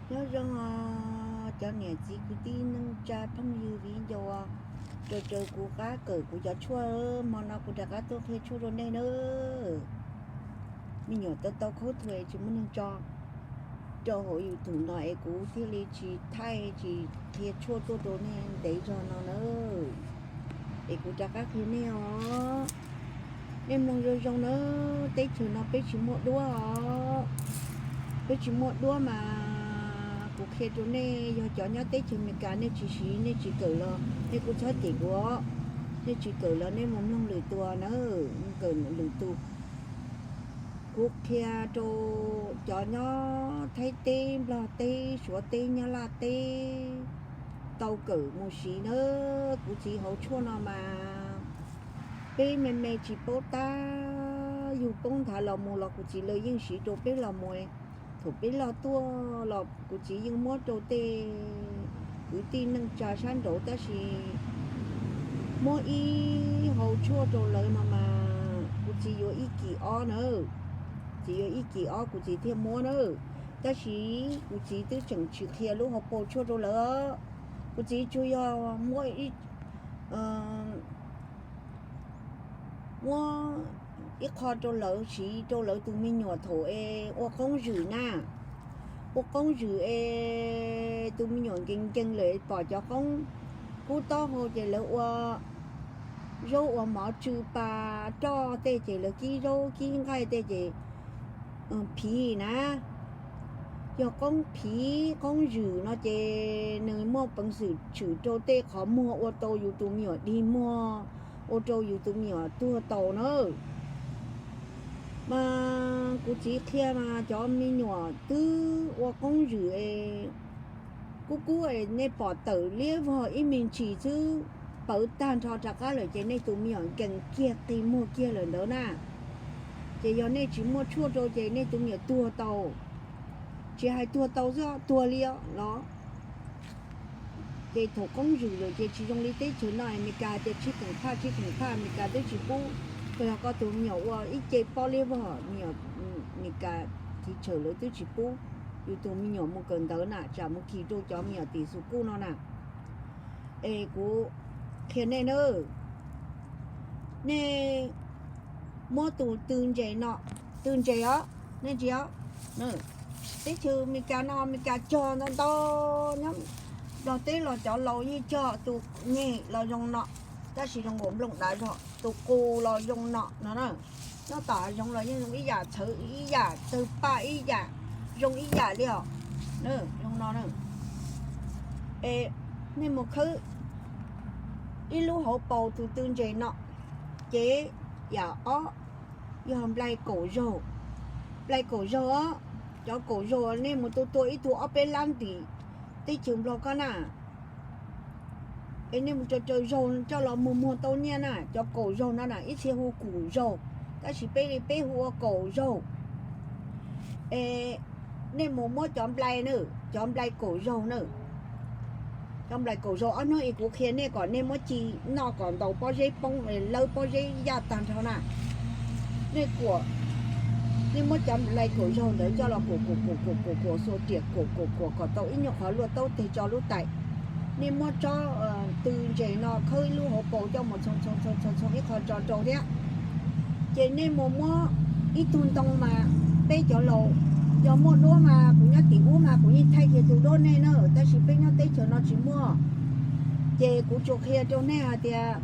Nyob zoo os cov niam txiv kwv tij neej tsa phooj ywg viv ncaus, raws raws kuv qab kawm kuv cov tshuaj, hmo no kuv rov qab tuaj qhia tshuaj rau nej nawb. Me nyuam tau tau khaub thuas tsis muaj neeg tso rau hauv YouTube no es kuv thiaj li tsis thaij tsis qhia tshuaj tuaj rau nej ntev zog no nawb. Es kuv rov qab qhia nej os, nej mloog zoo zoo nawb, teb chaws no peb tsis muaj duab os. Peb tsis muaj duab mas kuv qhia rau nej, yog cov nyob teb chaws Amelikas nej tsis siv nej tsis kawm los nej kuj txhob cem kuv os. Nej tsis kawm los nej mus mloog lwm tus nawb, kawm lwm tus. Kuv qhia rau cov nyob Thaib teb, Nplog teb, Suav teb, Nyab Laj teb tau kawm mus siv nawb. Kuv txiv hauv tshuaj no mas peb me me tsis paub tab, yug poob nthav los mus los kuv txiv lawv yeej siv rau peb los mus. Thaum peb loj tuaj los kuv txiv yeej muab rau tej kwv tij neej tsa sab nraud tab sis muab ib hau tshuaj rau lawv no mas kuv txiv yuav ib kis ob na. Txiv yuav ib kis ob kuv txiv thiaj muab na. Tab sis kuv txiv twb tseem tsis qhia lub hauv paus tshuaj rau lawv. Kuv txiv tsuas yog muab ib muab ib qho rau lawv siv rau lawv tus me nyuam thaum es ua qoob zwm na. Ua qoob zwm es tus me nyuam nkees nkees lawm pom cov qoob kub taub hau ces lawv ua zaub ua mov tsw pa roj tej ces lawv kib zaub kib nqaij tej ces phiv na. Yog qoob phiv qoob zwm no ces nws muaj peev xwm tshwm rau tej qhov muag ua rau yus tus me nyuam dig muag, ua rau yus tus me nyuam tuag tau na. Mas kuv txiv qhia mas cov me nyuam twb ua qoob zwm es kub kub es nej pom tawm liab vog ib me ntsis xwb, pawv tag nrho rov qab lawm ces nej tus me nyuam nkees kiag qi muag kiag lawm ntawd na. Ces yog nej tsis muaj tshuaj rau ces nej tus me nyuam tuag tau. Tsis hais tuag tau xwb, tuag li os los. Ces thaum qoob zwm lawm ces tsis zoo li teb chaws no, Amelikas tias tsib teem phaj tsib teem phaj Amelikas twb tsis pub. Koj yog koj tus me nyuam ua ib ce pob liab vog, me nyuam Amelikas tiv tshaw lawv twb tsis pub yus tus me nyuam mus kawm ntawv na, tsam mus kis rau cov me nyuam tim xus kuj no na. Es kuv qhia nej na, nej muab tus tw ntses no, tw ntses os, nej ntsia os, teb chaws Amelikas no Amelikas cog ntau ntau, nyob Nplog teb los cov laus yeej cog tus nyeg los zoo no, tab sis zoo nkaus nplooj dav zog, tus qus los zoo no no na. Nyob tom hav zoov los yeej zoo ib yam, txhawv ib yam, tawg paj ib yam, zoo ib yam li os. Zoo no na. Es nej mus khawb ib lub hauv paus tus tw ntses no, ces yam ob yog nplai kaum zaug. Nplai kaum zaug os, cov kaum zaug nej mus tua tua ib tug ob peb lab ntim teb chaws Nplog ko na. Es nej mus raws raws zaug coj los muag muag tau nyiaj na, cov kaum zaug no na, ib txhia hu kaum zaug, tab sis peb li peb hu ua kaum zaug. Es nej mus muab cov nplai na, cov nplai kaum zaug na, cov nplai kaum zaug ob hnub es kuv qhia nej kom nej muab ci noj kom ntaus pob zeb poob lawb pob zeb yaj tag nrho na. Nej kuam, nej muab cov nplai kaum zaug ntawd coj los kuam kuam kuam kuam kuam xuas riam kuam kuam kuam kom tau ib nyuag qhov luaj taub teg tso lub tais. Nej muab tsob tw ntses no khawb ib lub hauv paus coj mus txhoov txhoov txhoov ib qho tso rau thiab. Ces nej mus muab ib tug ntoo mas peb cov laus, yog muaj duab mas kuv nyob tim ub mas kuv yeej thaij kiag tus duab nej na, tab sis peb nyob teb chaws no tsis muaj. Ces kuv tsuas qhia rau nej hais tias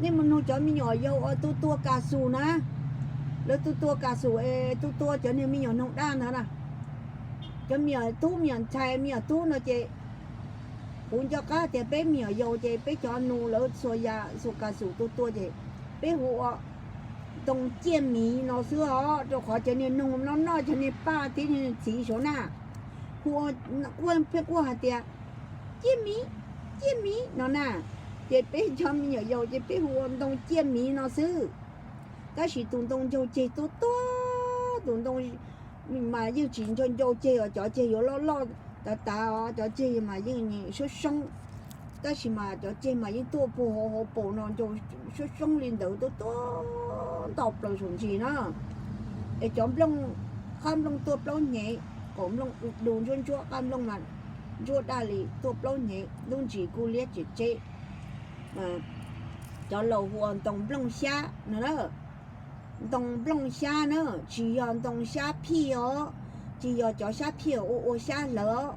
nej mus nug cov me nyuam yaus uas tu tua kas xus na, lawv tu tua kas xus es tu tua cov niag me nyuam noog daj ntawd na. Cov me nyuam tub me nyuam ntxhais me nyuam tub no ces kuv nco qab tias peb me nyuam yaus ces peb cov nus lawv txhua yam xus kas xus tu tua ces peb hu ua ntoo ciaj miv no xwb os, rau qhov cov niag noog no noj cov niag paj thiab niag txiv saud na, hu ua, pheej quaj hais tias ciaj miv, ciaj miv no na. Ces peb cov me nyuam yaus ces peb hu ua ntoo ciaj miv no xwb. Tab sis tus ntoo ncaug ceg tuab tuab, tus ntoo mas yeej tsis ncaug ncaug ceg os, cov ceg yuav loj loj tav tav os, cov ceg mas yeej soob soob, tab sis mas cov ceg mas yeej tuaj puag hauv hauv paus no ncaug soob soob li ntawd tuab tuab nto plaws saum ntsis na. Es cov nplooj, qab nplooj tuaj plaub hnyev, qaum nplooj du ntsuab ntsuab, qab nplooj mas ntsuab daj li tuaj plaub hnyev, lub ntsis kuj liab tsem tseb. Cov laus hu ua ntoo nplooj xyab no na. Ntoo nplooj xyab na, tsis yog ntoo xyab phij os, tsis yog cov xyab phij ua ua xyab hlawv os,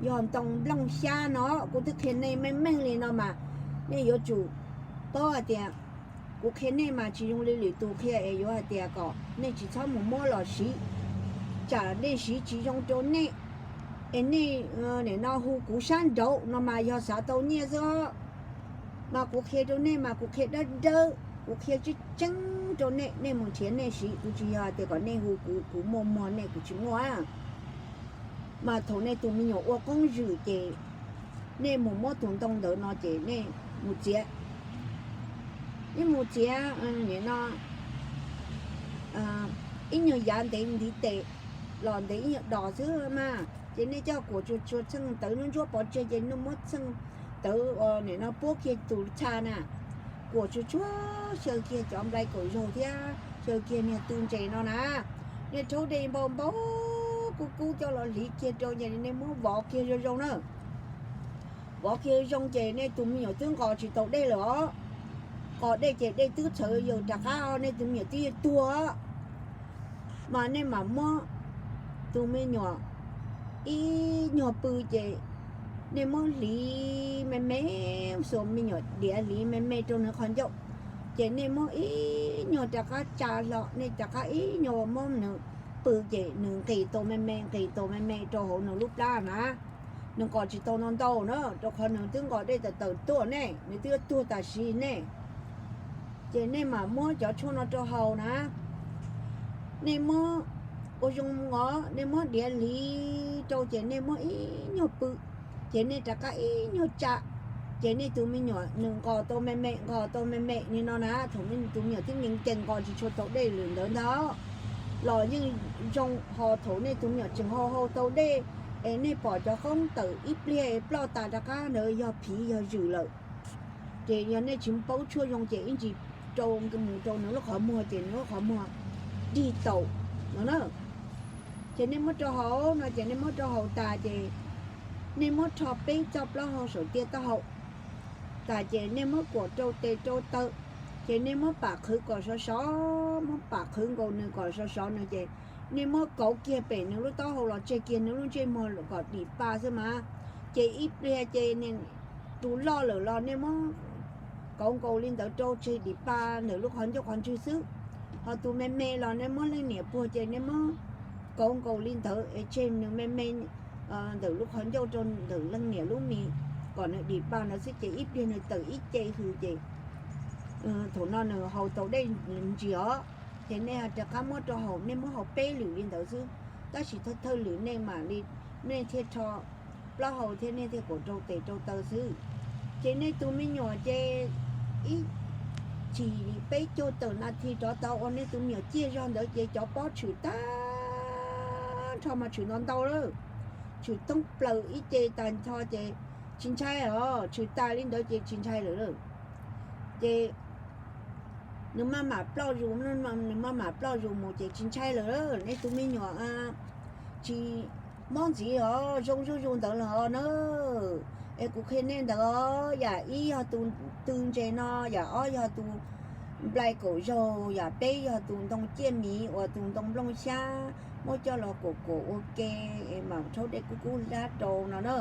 yog ntoo nplooj xyab no. Kuv twb qhia nej meej meej li no mas nej yuav tsum paub hais tias kuv qhia nej mas tsis zoo li lwm tus qhia es yuav hais tias kom nej tsis txhob mus muab los siv, tsam nej siv tsis zoo rau nej. Es nej nim no hu kuv sab nraud no mas yog xav tau nyiaj xwb os. Mas kuv qhia rau nej mas kuv qhia dawb dawb, kuv qhia tseeb tseeb rau nej, nej mus nrhiav nej siv, kuv tsis yog hais tias kom nej hu kuv, kuv muaj muag nej, kuv tsis muaj. Mas thaum nej tus me nyuam ua qoob zwm ces nej mus muab tus ntoo ntawd no ces nej mus txiav, nej mus txiav nim no ib nyuag yav ntev ntiv tes los ntev ib nyuag dos xwb mas, ces nej coj kuam tsuag tsuag txheej tawv ntsuab ntsuab pov tseg ces nej muab txheej tawv nim no puab kiag tus txha na, kuam tsuag tsuag xyaw kiag cov nplai kaum zaug thiab xyaw kiag niag tw ntses no na, nej rhaub dej npau npau kub kub coj los hliv kiag rau ces nej muab vov kiag zoo zoo na. Vov kiag zoo ces nej tus me nyuam twb nqos tsis tau dej lawm os. Nqos dej ces dej twb txhawv yaws rov qab, nej tus me nyuam twb yuav tuag. Mas nej mam muab tus me nyuam ib nyuag pw ces nej muab hliv me me, xuas me nyuam diav hliv me me rau nws qhov ncauj, ces nej muab ib nyuag rov qab tsa hlo, nej rov qab ib nyuag muab nws pw ces nws nqis tau me me, nqis tau me me rau hauv nws lub plab na. Nws nqos tsis tau no ntau na, rau qhov nws twb nqos dej tawm tawm tuaj ne, nws twb yuav tuag tam sim ne. Ces nej mam muab cov tshuaj no rau haus na. Nej muab ua zoo os, nej muab diav hliv rau ces nej muab ib nyuag pw, ces nej rov qab ib nyuag tsa, ces nej tus me nyuam nws nqos tau me me, nqos tau me me li no na. Thaum nej tus me nyuam twb me nkees nqos tsis tshua tau dej lwm ntawd ntag los yeej zoo, ho thaum nej tus me nyuam tseem hau hau tau dej es nej pom cov qoob tawm ib pliag ploj tas rov qab ntawd yog phiv yog zwm lawm. Ces yog nej tsis paub tshuaj zoo ces ib ntsis rau mus rau nws lub qhov muag ces nws lub qhov muag dig taus no na. Ces nej muab rau haus no ces nej muab rau haus tas ces nej muab rho peb txoj plaub hau saum tiaj taub hau tas ces nej muab kuam rau tes rau taw, ces nej muab pam qhwv kom sov sov, muab pam qhwv nkaus nws kom sov sov nws ces nej muab kauv kiag pem nws lub taub hau los tseg kiag nws lub ntsej muag kom dim pa xwb mas. Ces ib pliag ces tus loj lawm los nej muab kauv nkaus li ntawd rau tseg dim pa ntawm lub qhov ncauj qhov ntswg xwb. Ho tus me me los nej muab leej niam puag ces nej muab kauv nkaus li ntawd es tseg nws me me ntawm lub qhov ncauj rau ntawm leej niam lub mis kom nws dim pa ntawd xwb ces ib pliag nws tawm ib ce hws ces thaum no nws haus tau dej ntsis os. Ces nej rov qab muab rau haus, nej muab haus peb lwm li ntawd xwb, tab sis thawj thawj lwm nej mam li, nej thiaj rho plaub hau thiab nej thiaj kuam rau tes rau taw xwb. Ces nej tus me nyuam ces ib chim peb caug tawm nas this rov tau ua nej tus me nyuam ciaj zog ntawd ces cov pob tshwm tag nrho mas tshwm ntau ntau lawm, tshwm thoob plaws ib ce tag nrho ces tsis ntshai os, tshwm tas li ntawd ces tsis ntshai lawm. Ces nws maj mam ploj zus, nws maj mam ploj zus mus ces tsis ntshai lawm. Nej tus me nyuam tsis mob ntxiv os, zoo zuj zus ntawd lawm os na. Es kuv qhia nej ntawd os, yam ib yog tus tw ntses no, yam ob yog tus nplai kaum zaug, yam peb yog tus ntoo ciaj miv uas tus ntoo nplooj xyab muab coj los kuam kuam ua ke es mam rhaub dej kub kub hlab rau no na.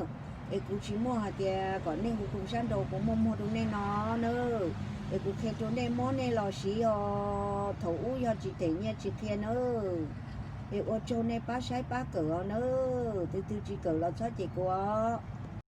Es kuv tsis muaj hais tias kom nej hu kuv sab nraud, kuv muaj muag rau nej no na. Es kuv qhia rau nej muab nej los siv os, thaum ub yog tsis them nyiaj tsis qhia na. Es ua tsaug nej pab saib pab kawm os na, tus twg tsis kawm los txhob cem kuv os.